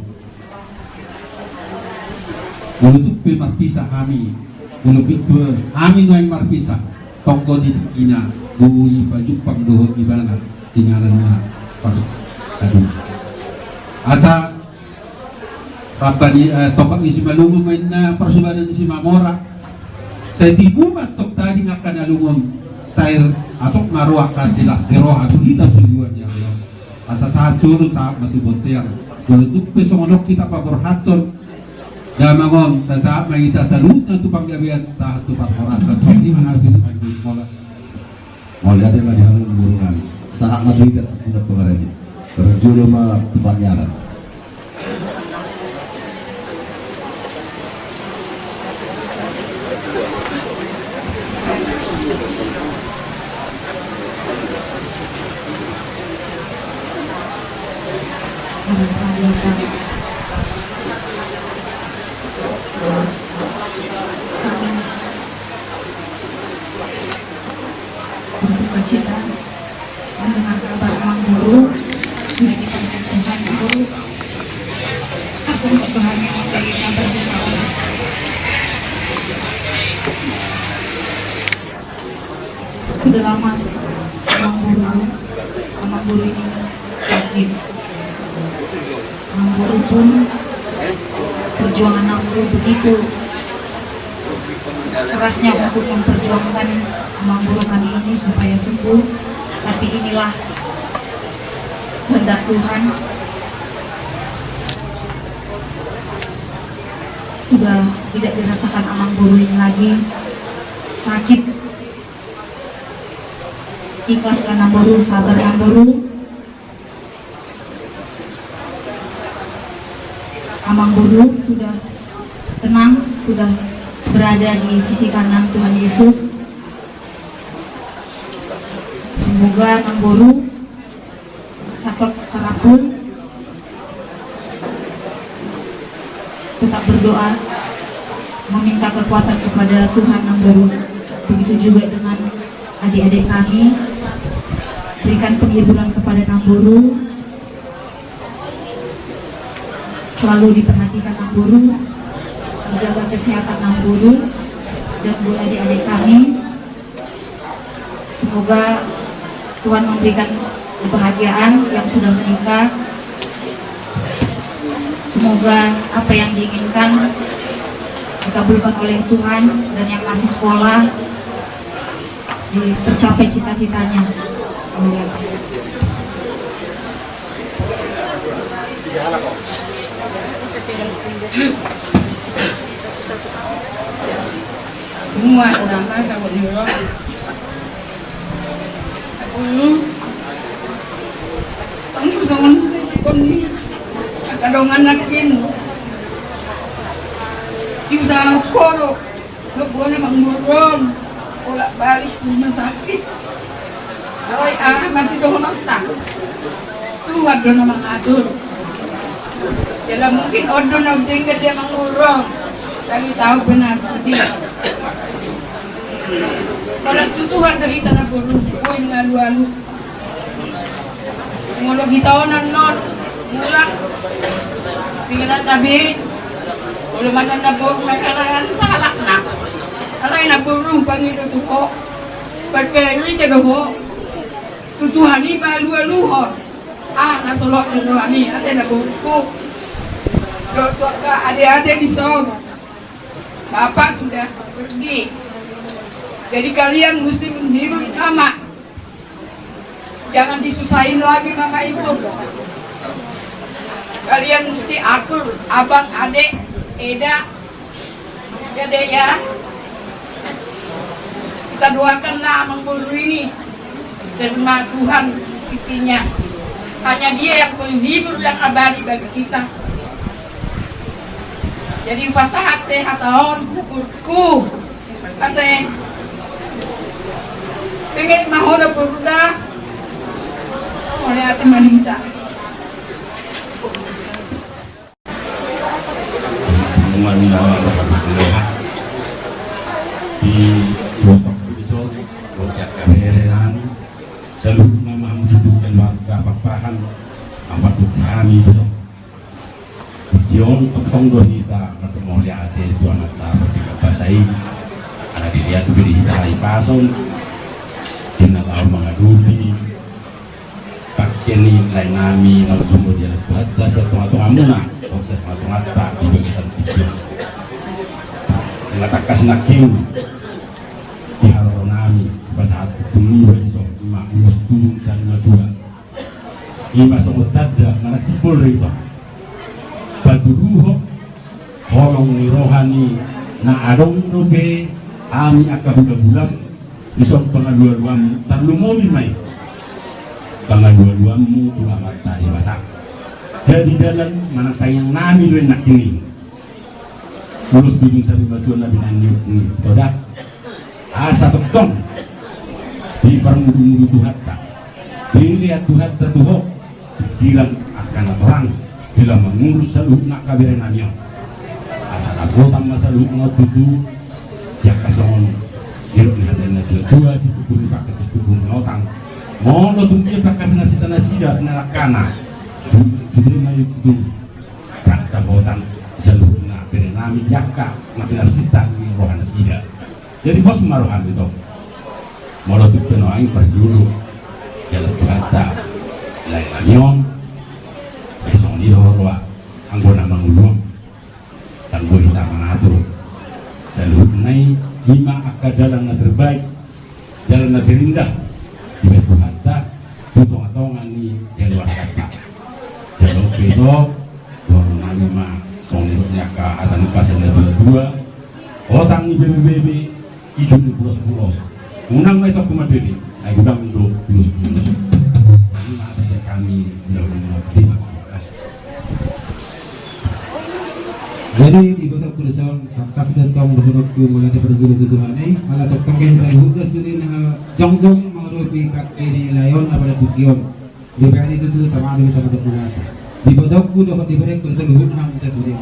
Molo tung pe marpisah hami, molo tung pe hami nuaeng marpisah, tonggo di tingkina boi pajumpang dohot ibana di inganan na parsadaan. Asa rap ma di, eh, topak ni Simalungun ma inna parsubanan ni Simamora. Sai tibu ma antong tading angka na lungun, sai antong ma ro angka silas ni roha tu hita sude, ya Allah. Asa sahat solu sahat ma tu bontean. Molo tung pe songon on hita paborhathon damang on, sai sahat ma hita saluhutna tu panggabean, sahat tu parhorasan. Jadi mangabis. Mauliate ma di hamu boru nami. Sahat ma tu hita tu pangaraja. Parjolo ma tu panyaran. Berduka cita, karena Langsung berbahagia memberi kabar duka orang. Sudah lama Amang Boru, Amang Boru ini sakit. Amang Boru pun, perjuangan Amang Boru begitu kerasnya untuk memperjuangkan Amang Boru kami ini supaya sembuh. Tapi inilah kehendak Tuhan. Sudah tidak dirasakan Amang Boru ini lagi. Sakit. Ikhlas lah Amang Boru, sabar Amang Boru. Amang Boru sudah tenang, sudah berada di sisi kanan Tuhan Yesus. Semoga Amang Boru tetap terapung, tetap berdoa, meminta kekuatan kepada Tuhan Amang Boru. Begitu juga dengan adik-adik kami, berikan penghiburan kepada Amang Boru. Selalu diperhatikan Amang Boru, dijaga kesehatan Amang Boru dan buat adik-adik kami. Semoga Tuhan memberikan kebahagiaan yang sudah menikah. Semoga apa yang diinginkan dikabulkan oleh Tuhan, dan yang masih sekolah di-, tercapai cita-citanya. Amin. Semua orang makan, buat dia orang. Aku lu. Kamu sama kon ni. Kata dong anakin. Di usaha koro. Lo buana mangurung. Bolak-balik rumah sakit. Oi, ah, masih dohononta. Tuhan do na mangatur. Jala mungkin on do na denggan dia mangurung. Tapi tahu benar dia. Kalau tu Tuhan do hita na boru, poin alu-alu. Molo hita on annon, mulak. Pingiran tabe. Molo manang na boru, makanan salak na. Alai na boru, pangido tu ho. Pakai ite do ho. Tu Tuhan i maalu-aluhon. Ah, na solot do Tuhan i, ate na boruku. Dohot tu angka ade-ade di son. Bapak sudah pergi. Jadi kalian mesti menghibur mama. Jangan disusahin lagi mama itu. Kalian mesti akur, abang, adek, eda, ya, Dek, ya. Kita doakanlah Amang Boru ini diterima Tuhan di sisinya. Hanya dia yang penghibur yang abadi bagi kita. Jadi, hupasahat hata on, huhutku. Ate. Pengen mahoda boru da. Oleh ate manita. Di waktu di sore, waktu kaberean, saluhutna ma hamu suhut keluarga Pakpahan, ampat kami di sore. Di on tongtong do hita marmauliate tu Amanta Pardenggan Basa i, ala dilehon be di hita hahipason, di na laho mangadopi, Pangke ni lae nami na uju modi anak Tuhanta sian tonga-tongamuna, dohot sian tonga-tonganta di bagasan tingki on. Nga tangkas nangkin di haroro nami, pasahat tu niba di son, ima ulos Dudung Sarimatua. Ima songon tanda manang simbol do i, patuduhon holong ni roha ni na adong dope hami angka hula-hulam, dison pangalualuanmu, tarlumobi ma i pangalualuanmu tu Amanta Debata. Jadi dalan manang tangiang nami do i nangkin i. Ulos Dudung Sarimatua na binahen ni Toda. Asa tongtong diparmudu-mudu Tuhanta, dilehon Tuhanta tu ho pikiran angka na torang, di na mangurus saluhutna angka bere nami on. Asa dapotan ma saluhutna on tutu, di angka songon didok ni hata ni na tua-tua, situtu ni pangke tu situtu ni otang. Molo tung dia pangkabinasaan nasida, pinalangkana, su-, sude ma i tu hata hotang saluhutna bere nami di angka na pinarsinta ni roha nasida. Jadi pos ma rohami tong. Molo tung pe nuaeng parjolo jala tu hata lae nami on. Ai songon i do roha anggo na mangolu on. Tanggo hita mangatur saluhutna i, i ma angka dalan na terbaik, jalan na terindah dibahen Tuhanta tu tonga-tonga ni keluarganta. Jalo pe to, dohonon nami ma songon nidok ni angka hata ni pasahat na tua-tua, hotang ni bebe-bebe, isu ni pulos-pulos. Unang ma i tongku mandele, ai godang do pulos-pulos. Ima hata sian hami, sila ulama. Jadi di kota Kudus on, tangkas do tong dohononku mauliate parjolo tu Tuhan i, ala tongtong ke hita hugas diri na jongjong mangadopi angka ni lae on, apala tingki on. Dibahen i tutu tama do hita mandok mauliate. Di botoku dohot di berengku saluhutna muse sude.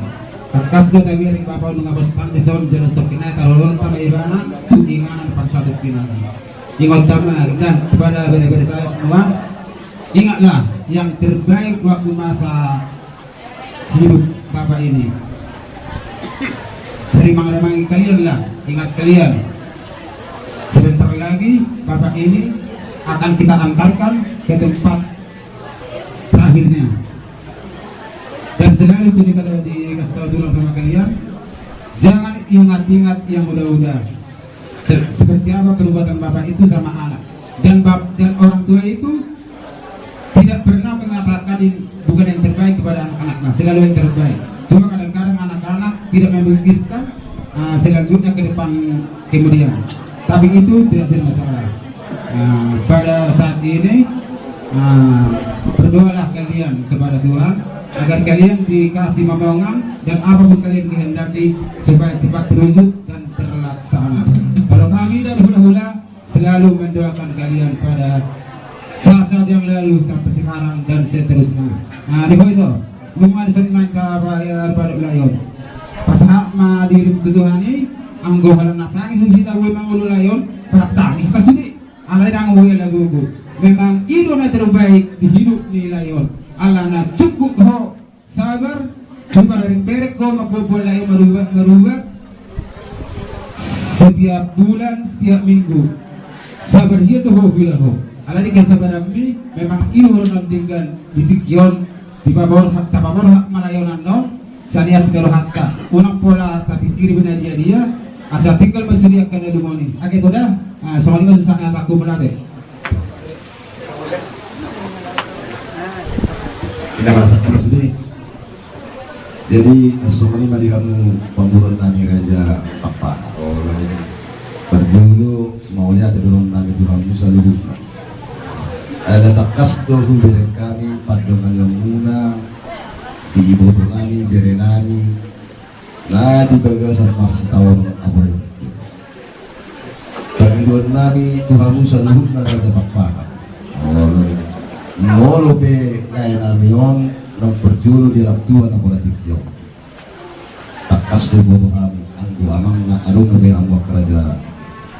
Tangkas do tabiar i Bapa on nunga bos pang dison, jala songkin i tarolong tama ibana tu inganan parsatongkinan. Ingot tama dan kepada bere-bere saya semua, ingatlah yang terbaik waktu masa hidup Bapak ini. Sering mengamangi kalian lah, ingat kalian. Sebentar lagi Bapak ini akan kita antarkan ke tempat terakhirnya. Dan selalu itu dikata, dikasih tahu dulu sama kalian, jangan ingat-ingat yang udah-udah. Se-, seperti apa perbuatan bapak itu sama anak. Dan bap-, dan orang tua itu tidak pernah mengatakan yang bukan yang terbaik kepada anak-anaknya, selalu yang terbaik. Cuma kadang-kadang anak-anak tidak memikirkan, ah, selanjutnya ke depan kemudian. Tapi itu tidak jadi masalah. Nah, pada saat ini, ah, berdoalah kalian kepada Tuhan agar kalian dikasih momongan dan apapun kalian kehendaki supaya cepat terwujud dan terlaksana. Kalau kami dari hula-hula selalu mendoakan kalian pada saat-saat yang lalu sampai sekarang dan seterusnya. Nah, di itu, nunga di sana main ka apa ya, pada lae on. Pasahat ma diri tu Tuhan i, anggo holan na tangis di hita ue mangolu lae on, parak tangis ma sude. Alai ndang ue lagogo. Memang i do na terbaik di hidup ni lae on. Ala na cukup ho sabar, cuba ring berek ho, manggombol lae on marubat, marubat. Setiap bulan, setiap minggu. Sabar hian do ho, hula ho. Alai di kesabaranmi, memang i do na denggan di tingki on. Dipaborhat, tapaborhat ma lae on annon, sian ias ni rohanta. Unang pola tapingkiri be na dia-dia, asa tinggal ma sude angka na dungkon i. Age to da, ah, songon i ma susa ni hataku, mauliate. Ina ma, sangkap sude. Jadi, songon i ma di hamu pamoruon nami Raja Pakpahan. Parjolo, mauliate dohonon nami tu hamu saluhutna. Ala tangkas do hubereng hami pandonganionmuna di iboto nami, bere nami, na di bagasan marsitaonon apala tingki on. Pangidoan nami tu hamu saluhutna Raja Pakpahan. Molo, molo pe lae nami on naung parjolo dialap Tuhan apala tingki on. Tangkas do boto hami, anggo amangna adong do be hamu angka Raja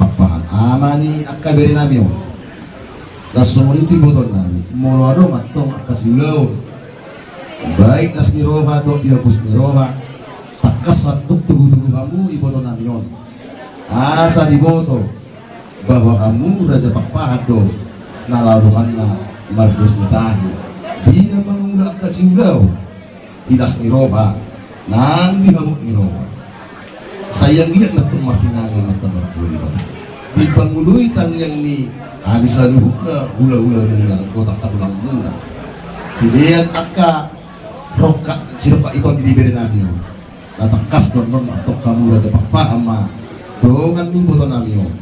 Pakpahan, ama ni angka bere nami on. Laos songon i tu iboto nami, molo adong antong angka siulaon, baik las ni roha dohot di habos ni roha, tangkas antong togu-togu hamu iboto nami on. Asa diboto bahwa hamu Raja Pakpahan do na laho donganna mardos ni tahi. Di na mangula angka siulaon, di las ni roha nang di habot ni roha. Sai anggiat na tung martinangi ma hita martua di bapa. Dipangoloi tangiang ni hami saluhutna hula-hula muna, angka tulang muna. Dilean angka rongkap, sirongkap i tu di bere nami on. Na tangkas do annon antong hamu Raja Pakpahan ma dongan ni iboto nami on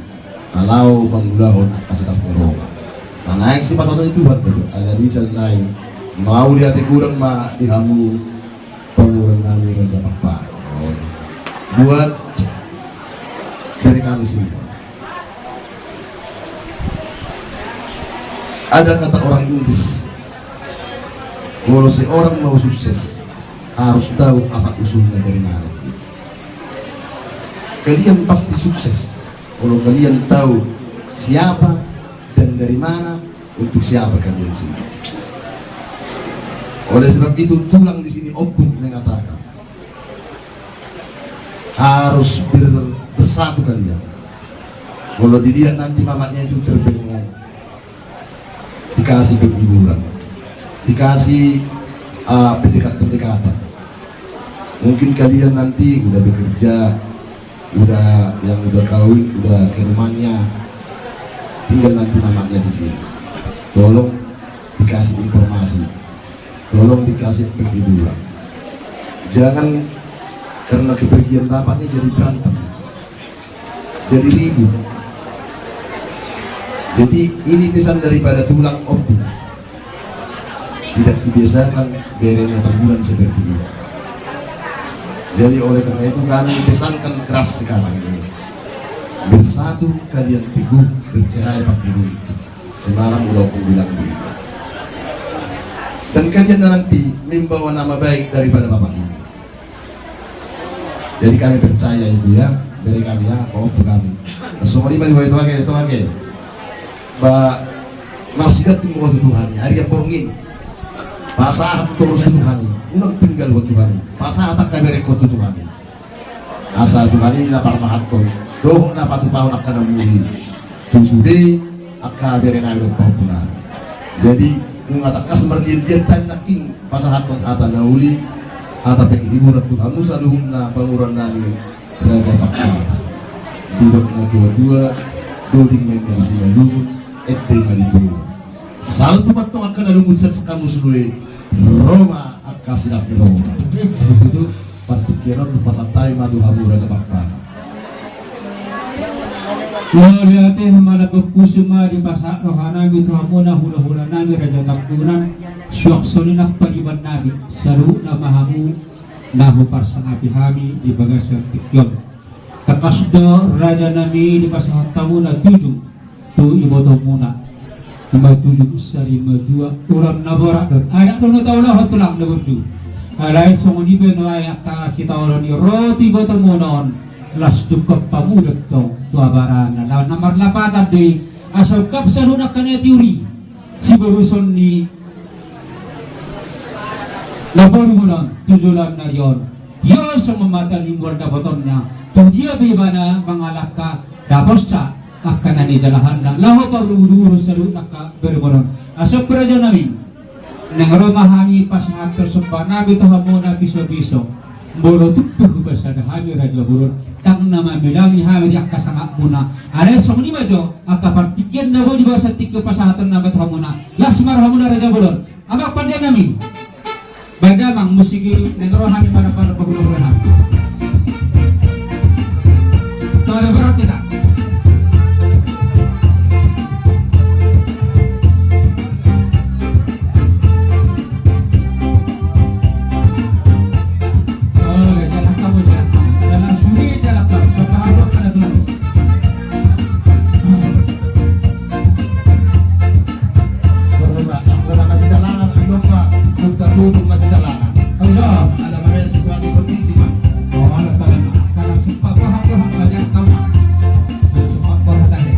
na laho mangulahon angka silas ni roha. Na naeng sipasahaton ni Tuhan do. Ala ni i, sahali nai mauliate godang ma di hamu pamoruon nami Raja Pakpahan. Buat dari kami semua. Ada kata orang Inggris, kalau seorang mau sukses, harus tahu asal usulnya dari mana. Kalian pasti sukses kalau kalian tahu siapa dan dari mana, untuk siapa kalian sendiri. Oleh sebab itu, tulang di sini, ompung, mengatakan harus ber-, bersatu kalian. Kalau dilihat nanti mamaknya itu terbengong, dikasih penghiburan, dikasih, ah, pendekatan-pendekatan. Mungkin kalian nanti udah bekerja, udah, yang udah kawin, udah ke rumahnya, tinggal nanti mamaknya di sini. Tolong dikasih informasi, tolong dikasih penghiburan. Jangan karena kepergian bapak ini jadi berantem, jadi ribut. Jadi, ini pesan daripada tulang, ompung. Tidak dibiasakan berena tambulan seperti ini. Jadi, oleh karena itu, kami pesankan keras sekarang ini. Bersatu kalian teguh, bercerai pasti runtuh. Semalam udah aku bilang begitu. Dan kalian nanti membawa nama baik daripada bapak ini. Jadi kami percaya itu, ya, bere kami, ya, ompung kami. Songon i ma di bawah itu ake, itu ake. Ba, marsigantung ma ho tu Tuhan i, ari amborngin. Pasahat torus tu Tuhan i, unang tinggal ho tu Tuhan i. Pasahat angka berengkon tu Tuhan i. Asa Tuhan i na parmahathon dohot na patupahon angka na uli tu sude angka berenami dohot pahompunami. Jadi, nunga tangkas marlian-lian tahe nangkin pasahathon hata na uli, hata penghiburan tu hamu saluhutna pamoruonnami Raja Pakpahan. Didok na tua-tua, doding ma inna di Simalungun, ende ma di Toba. Salpu ma antong angka na lungun sian hamu sude, ro ma angka silas ni roha. Itu tu partingkian on, pasahat hami ma tu hamu Raja Pakpahan. Mauliate, mauliate, hupasahat rohanami tu hamuna hula-hulanami Raja Tambunan, suang songon i nang paribannami, saluhutna ma hamu na huparsangapi hami di bagasan tingki on. Tangkas do rajanami dipasahat hamuna tuju tu ibotomuna. Ima tuju sari matua, ulam na borat do. Ai ndang do na taulahon tulang na burju. Alai songon i pe nuaeng angka sitaonon i ro tu ibotomuna on, las dungkon hamu do tong tu abarana. Laos na marlapatan do i, asa ungkap saluhutna angka na tiur i. Siboruson ni na boru muna on tu joloan ni ari on. Tio songon mata ni muar dapotonna, tu dia pe ibana mangalangka, daposa angka na nijalahanna laho paruduruhon saluhut angka bere muna on. Asa on pe rajanami, naeng ro ma hami pasahathon sombanami tu hamuna piso-piso. Molo tung pe hupasada hami raja bolon, ndang na mamilangi hami di angka sangapmuna. Alai songon i ma jo angka partingkian na boi di bagasan tingki on pasahatonnami tu hamuna. Las ma rohamuna raja bolon. Amang pandenami. Baen damang musik i, naeng ro hami manang-manang pahula-hula nami. Tole berarti tak? Tole, jalan kamu, jalan kamu. Jalan suri, jalan kamu. Bapak Abang kena dulu. Berlomba, anggo na masisalanan, berlomba, untuk tutup masisalanan. Oh, iya. Ada main situasi kondisi, Pak. Oh, ada, ada. Karena sempat paham, paham, banyak tahu. Sempat paham tadi.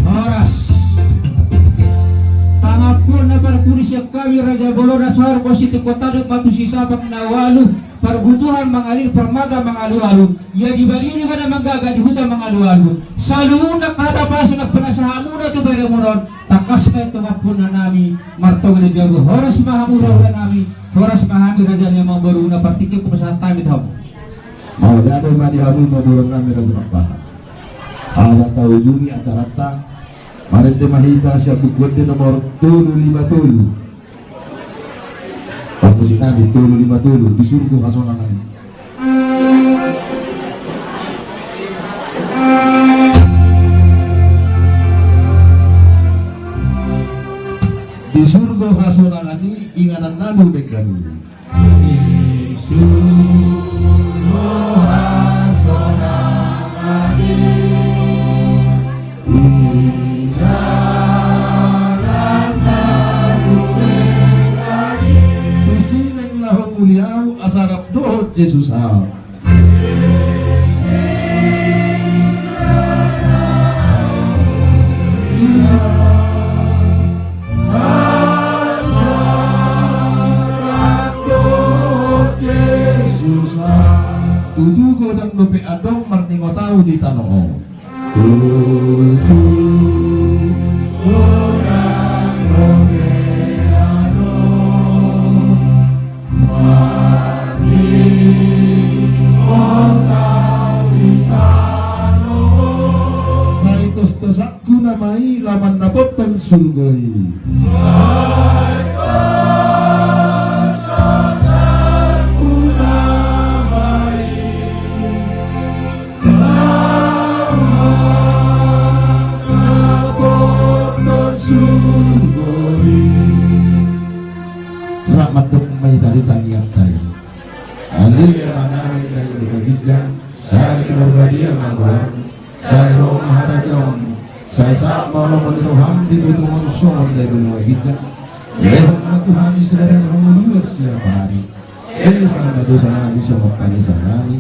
Horas. Pangampuon na parpudi sian hami raja bolon na saur marsitungkot tadok ma tu sisabang na ualu, parbutuhan mangalir, parmata mangalualu, ia di balian ibana manggaga di huta mangalualu. Saluhutna hata pasu na pinasahatmuna tu bere muna on, tangkas ma i tu ampuonnami, martonga na jabu. Horas ma hamu hula-hula nami, horas ma hami raja ni amangboruna, partingkian hupasahat hami tu hamu. Mauliate ma di hamu amangborunami raja Pakpahan. Ala taujungi acaranta, marende ma hita sian Buku Ende nomor tolu lima tolu. Parmusiknami tolu lima tolu, Di Surgo Hasonangan i. Di surgo hasonangan i, inganan na lumenggan i. Di surgo Tutu godang dope adong marningot ahu di tano on. Tutu godang dope adong marningot ahu di tano on. Sai tos-tosan Ku nama i laman dapothon surgo i. Rap mandok ma hita di tangiangta i. Ale Amanami na di banua ginjang, sai pinarbadia ma goarmu. Sai ro ma harajaonmu, sai saut ma lomo ni roham di banua on songon na di banua ginjang. Lehon ma tu hami sadari on hangoluan siapari. Sesa ma dosanami songon panesanami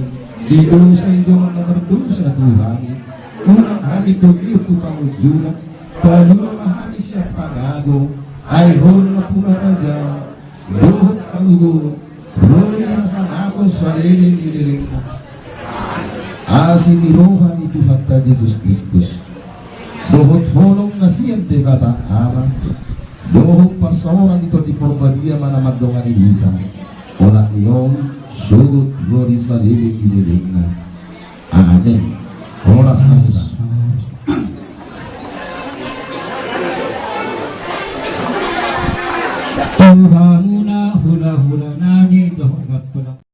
di dosa ni dongan na mardosa tu hami. Unang hami togihon tu pangunjunan, palua ma hami sian pangago. Ai Ho do nampuna harajaon dohot hagogoon, ro di hasangapon saleleng ni lelengna. Asi ni roha ni Tuhanta Jesus Kristus, dohot holong na sian Debata Ama, dohot parsaoran ni Tondi Porbadia ma na mandongani hita, olat ni on sogot ro di saleleng ni lelengna. Amen. Horas ma hita. Tuhan